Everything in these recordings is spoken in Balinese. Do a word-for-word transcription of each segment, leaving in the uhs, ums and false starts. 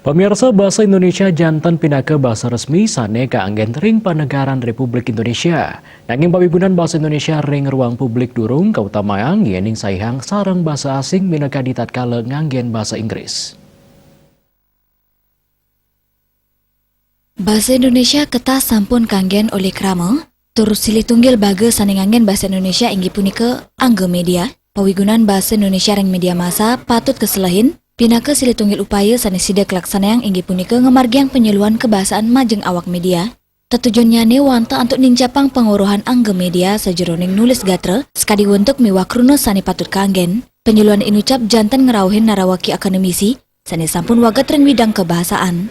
Pamirsa, bahasa Indonesia janten pinaka bahasa resmi sane kaanggen ring panegaran Republik Indonesia. Nanging pawigunan bahasa Indonesia ring ruang publik durung kautamayang, yening saihang sareng bahasa asing minakadi tatkala nganggen bahasa Inggris. Bahasa Indonesia ketah sampun kanggen olih krama, tur silih tunggil baga sane nganggen bahasa Indonesia inggih punika angga media. Pawigunan bahasa Indonesia ring media massa patut kaselehin, pinaka silih tunggil upaya sane sida kalaksanayang inggih punika ngamargiang panyeluan kabahasaan majeng awak media. Tetujonnyane wantah antuk nincapang pangweruhan angga media sajeroning nulis gatra, sakadi wentuk miwah kruna sane patut kanggen. Panyeluan inucap janten ngrauhin narawaki akademisi sane sampun wagét ring widang kabahasaan.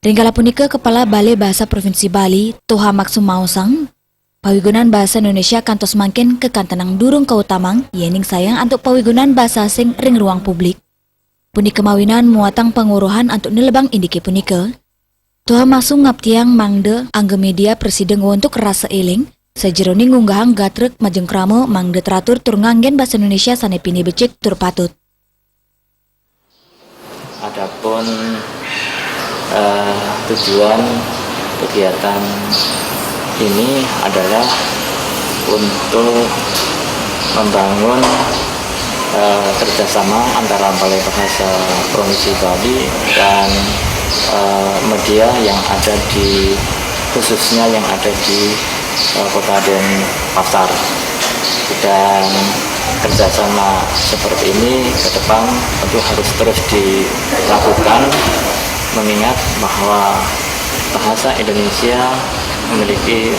Ring kala punika, Kepala Balai Bahasa Provinsi Bali, Toha Maksum maosang, pawigunan bahasa Indonesia kantos mangkin kakantenang durung kautamang, yening saihang antuk pawigunan bahasa asing ring ruang publik. Punika mawinan muatang pangweruhan antuk nelebang indike punika. Toha Maksum ngaptiang mangda angga media prasida ngwentuk rasa eling, sajeroning ngunggahang gatra majeng krama mangda teratur tur nganggen bahasa Indonesia sane pinih becik tur patut. Adapun, eh, tujuan kegiatan ini adalah untuk membangun, eh, kerjasama antara Balai Bahasa Provinsi Bali dan, eh, media yang ada di, khususnya yang ada di, eh, Kota Denpasar. Dan kerjasama seperti ini ke depan tentu harus terus dilakukan, mengingat bahwa bahasa Indonesia memiliki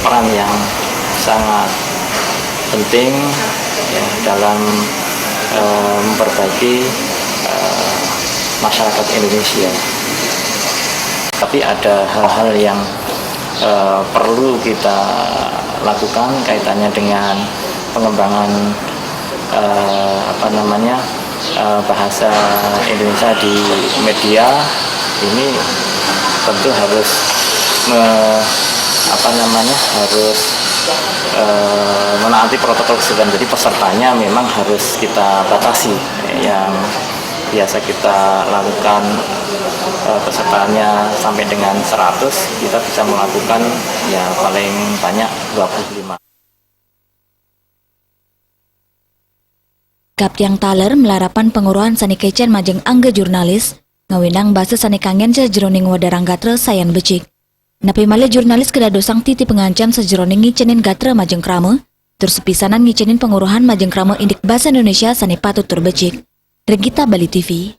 peran yang sangat penting, ya, dalam, eh, memperbaiki, eh, masyarakat Indonesia. Tapi ada hal-hal yang, eh, perlu kita lakukan kaitannya dengan pengembangan, eh, apa namanya, eh, bahasa Indonesia di media ini tentu harus me-, apa namanya, harus, eh, menaati protokol kesehatan. Jadi pesertanya memang harus kita batasi. Yang biasa kita lakukan, eh, pesertanya sampai dengan seratus, kita bisa melakukan ya paling banyak dua puluh lima. Kaptiang taler malarapan pangweruhan sane kecen majeng angga jurnalis, ngawinang basa sane kanggen sajeroning wedarang gatra sayan becik. Napi malih jurnalis kadadosang titi pangancam sajeroning ngicenin gatra majeng krama, tur sapisanan ngicenin pangweruhan majeng krama indik basa Indonesia sane patut tur becik. Regita, Bali T V.